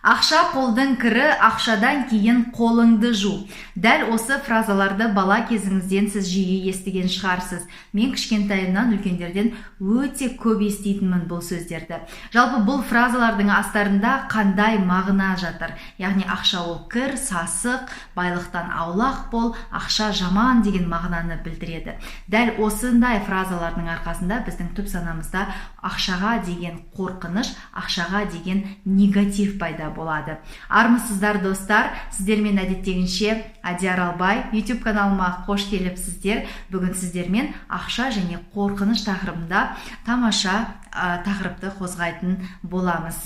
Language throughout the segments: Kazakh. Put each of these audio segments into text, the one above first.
Ақша қолдың кірі, ақшадан кейін қолыңды жу. Дәл осы фразаларды бала кезіңізден сіз жиі естіген шығарсыз. Мен кішкентайымнан үлкендерден өте көп еститінмін бұл сөздерді. Жалпы бұл фразалардың астарында қандай мағына жатыр? Яғни ақша ол кір, сасық, байлықтан аулақ бол, ақша жаман деген мағынаны білдіреді. Дәл осындай фразалардың арқасында біздің түп санамызда ақшаға деген қорқыныш, ақшаға деген негатив пайда болады. Армысыздар, достар, сіздермен әдеттегінше Әдия Аралбай, YouTube каналыма қош келіпсіздер. Бүгін сіздермен ақша және қорқыныш тақырыбында тамаша тақырыпты қозғайтын боламыз.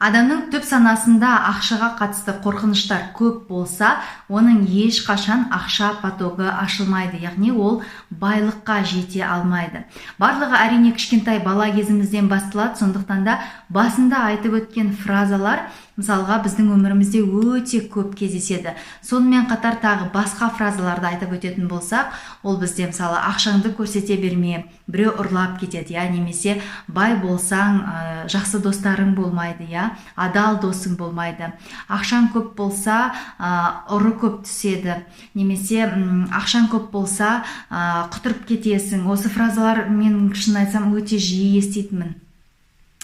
Адамның түп санасында ақшаға қатысты қорқыныштар көп болса, оның ешқашан ақша потогы ашылмайды, яғни ол байлыққа жете алмайды. Барлығы әрине кішкентай бала кезімізден басталады, сондықтан да басында айтып өткен фразалар мысалға біздің өмірімізде өте көп кездеседі. Сонымен қатар тағы басқа фразаларды айтып өтетін болсақ, ол бізде мысалы ақшаңды көрсете берме, біреу ұрлап кетеді, я немесе бай болсаң, жақсы достарың болмайды, я адал досың болмайды. Ақшаң көп болса, ұры көп түседі, немесе ақшаң көп болса, құтырып кетесің. Осы фразалар мен шын айтсам өте жиі еститінмін.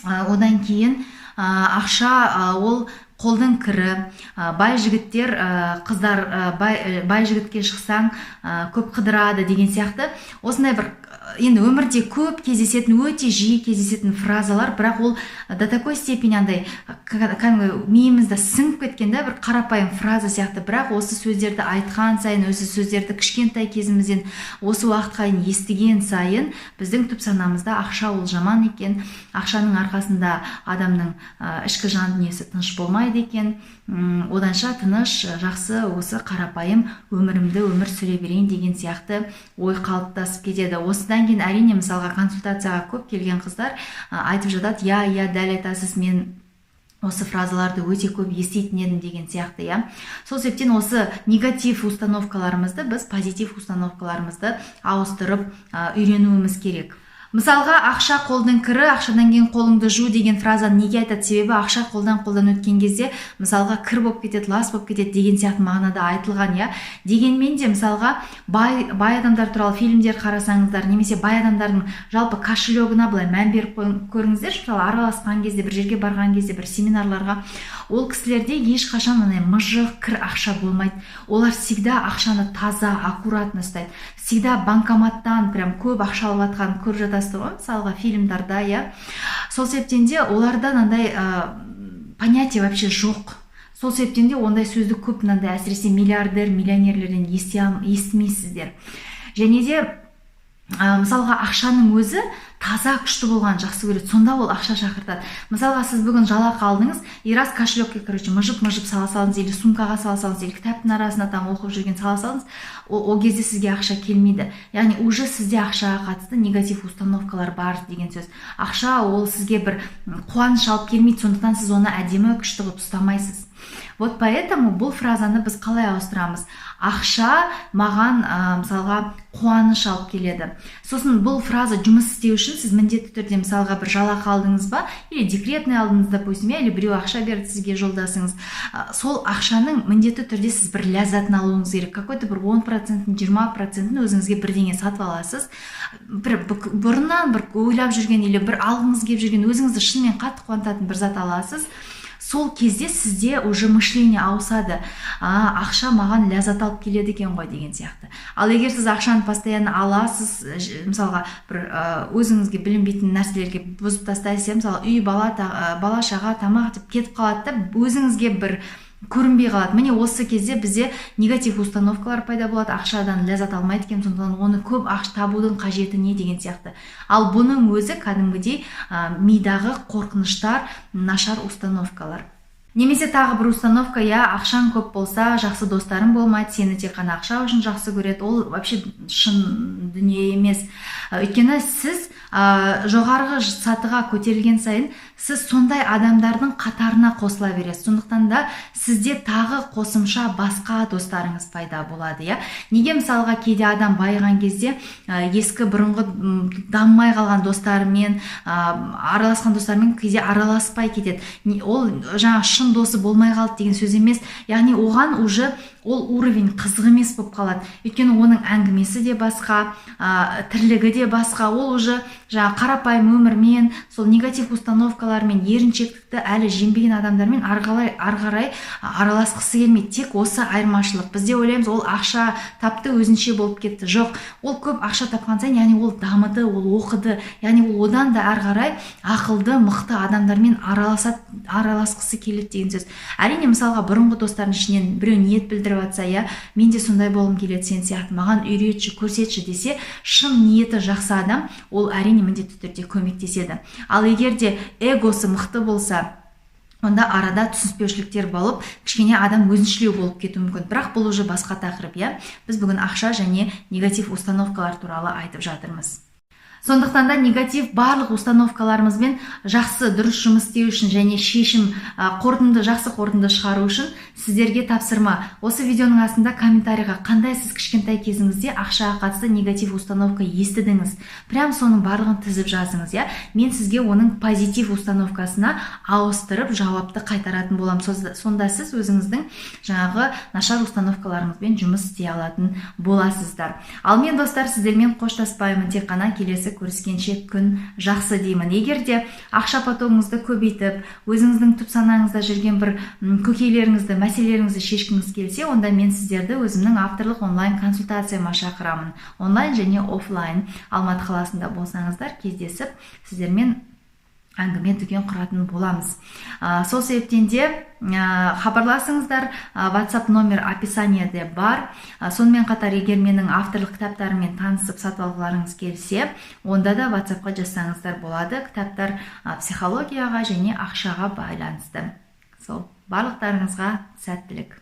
Одан кейін ақша ол қолдың кірі, бай жігіттер, қыздар, бай жігітке шықсаң, көп қыдырады деген сияқты. Осындай бір енді өмірде көп кездесетін, өте жиі кездесетін фразалар, бірақ ол до такой степени андай кәдімгі миымызда сіңіп кеткен да, бір қарапайым фраза сияқты. Бірақ осы сөздерді айтқан сайын, осы сөздерді кішкентай кезімізден осы уақытқа дейін естіген сайын біздің түп санамызда ақша ол жаман екен, ақшаның арқасында адамның ішкі жан дүниесі тыныш болмайды екен, оданша тыныш, жақсы осы қарапайым өмірімді өмір сүре берейін деген сияқты ой қалыптасып кетеді. Осыдан кейін әрине мысалға консультацияға көп келген қыздар айтып жатады, иә, иә, дәл айтасыз, мен осы фразаларды өте көп еститін едім деген сияқты, иә. Сол себептен осы негатив установкаларымызды біз позитив установкаларымызды ауыстырып үйренуіміз керек. Мысалға, ақша қолдың кірі, ақшадан кейін қолыңды жу деген фразаны неге айтады? Себебі ақша қолдан қолдан өткен кезде мысалға кір болып кетеді, лас болып кетеді деген сияқты мағынада айтылған, иә. Дегенмен де мысалға бай адамдар туралы фильмдер қарасаңыздар, немесе бай адамдардың жалпы кошелегына былай мән беріп көріңіздерші, мысалы араласқан кезде, бір жерге барған кезде, бір семинарларға, ол кісілерде ешқашан мындай мыжық кір ақша болмайды. Олар всегда ақшаны таза, аккуратно ұстайды. Всегда банкоматтан прям көп ақша алып жатқанын көріп жатасыздар ғой, мысалға фильмдарда, иә. Сол себептен де оларда мынандай понятие вообще жоқ. Сол себептен де ондай сөзді көп мынандай әсіресе миллиардер, миллионерлерден естімейсіздер. Және де мысалға ақшаның өзі таза күшті болған жақсы көреді, сонда ол ақша шақыртады. Мысалға сіз бүгін жалақы алдыңыз, и рас кошелекке, короче, мыжып-мыжып сала салдыңыз, или сумкаға сала салдыңыз, или кітаптың арасына там оқып жүрген сала салдыңыз, ол кезде сізге ақша келмейді. Яғни уже сізде ақшаға қатысты негатив установкалар бар деген сөз. Ақша ол сізге бір қуаныш алып келмейді, сондықтан сіз оны әдемі күшті қылып ұстамайсыз. Вот поэтому бұл фразаны біз қалай ауыстырамыз? Ақша маған, мысалға қуаныш алып келеді. Сосын бұл фраза жұмыс істеу үшін сіз міндетті түрде мысалға бір жалақы алдыңыз ба, или декретный алдыңыз, допустим, или біреу ақша берді сізге, жолдасыңыз. Сол ақшаның міндетті түрде сіз бір ләззатын алуыңыз керек. Какой-то бір 10%-ін, 20%-ін өзіңізге бірдеңе сатып аласыз. Бір бұрыннан бір ойлап жүрген или бір алғыңыз келіп жүрген, өзіңізді шынымен қатты қуантатын бір зат аласыз. Сол кезде сізде уже мышление ауысады. Ақша маған ләззат алып келеді екен ғой деген сияқты. Ал егер сіз ақшаны постоянно аласыз, мысалға бір өзіңізге білінбейтін нәрселерге бұзып тастайсыз, мысалы үй, бала шаға, тамақ деп кетіп қалады да, өзіңізге бір көрінбей қалады. Міне осы кезде бізде негатив установкалар пайда болады, ақшадан ләззат алмайды екен, сондықтан оны көп ақша табудың қажеті не деген сияқты. Ал бұның өзі кәдімгідей, мидағы қорқыныштар, нашар установкалар. Немесе тағы бір установка, иә, ақшаң көп болса, жақсы достарың болмайды, сені тек қана ақша үшін жақсы көреді. Ол вообще шын дүние емес. Өйткені сіз жоғарғы сатыға көтерілген сайын сіз сондай адамдардың қатарына қосыла бересіз. Сондықтан да сізде тағы қосымша басқа достарыңыз пайда болады, иә. Неге мысалға кейде адам байыған кезде ескі бұрынғы дамымай қалған достарымен, араласқан достарымен кейде араласпай кетеді. Ол жаңа шын досы болмай қалды деген сөз емес, яғни оған уже ол уровень қызық емес болып қалады. Өйткені оның әңгімесі де басқа, тірлігі де басқа, ол уже жаңа қарапайым өмірмен, сол негатив установкалармен, еріншектікті әлі жеңбеген адамдармен ары қарай араласқысы келмейді. Тек осы айырмашылық. Бізде ойлаймыз, ол ақша тапты, өзінше болып кетті. Жоқ, ол көп ақша тапқан сайын, яғни ол дамыды, ол оқыды, яғни ол одан да ары қарай ақылды, мықты адамдармен араласқысы келеді деген сөз. Әрине, мысалға бұрынғы достардың ішінен біреу ниет білдіріп жатса, иә, мен де сондай болғым келеді сен сияқты, маған үйретші, көрсетші десе, шын ниеті жақсы адам ол әрине міндетті түрде көмектеседі. Ал егер де эгосы мықты болса, онда арада түсініспеушіліктер болып, кішкене адам өзіншілеу болып кетуі мүмкін. Бірақ бұл уже басқа тақырып, иә. Біз бүгін ақша және негатив установкалар туралы айтып жатырмыз. Сондықтан да негатив барлық установкаларымызбен жақсы, дұрыс жұмыс істеу үшін және шешім, қорытынды, жақсы қорытынды шығару үшін сіздерге тапсырма: осы видеоның астында комментарийға қандай сіз кішкентай кезіңізде ақшаға қатысты негатив установка естідіңіз, прям соның барлығын тізіп жазыңыз, иә. Мен сізге оның позитив установкасына ауыстырып жауапты қайтаратын боламын. Сонда сіз өзіңіздің жаңағы нашар установкаларыңызбен жұмыс істей алатын боласыздар. Ал мен, достар, сіздермен қоштаспаймын, тек қана келесі көріскенше күн жақсы деймін. Егер де ақша потогыңызды көбейтіп, өзіңіздің түп санаңызда жүрген бір көкейлеріңізді, мәселелеріңізді шешкіңіз келсе, онда мен сіздерді өзімнің авторлық онлайн консультацияма шақырамын. Онлайн және офлайн. Алматы қаласында болсаңыздар, кездесіп, сіздермен әңгіме дүкен құратын боламыз. Сол себептен де хабарласыңыздар, WhatsApp номер описаниеде бар. Сонымен қатар, егер менің авторлық кітаптарыммен танысып, сатып алғыларыңыз келсе, онда да WhatsAppқа жазсаңыздар болады. Кітаптар психологияға және ақшаға байланысты. Сол, барлықтарыңызға сәттілік.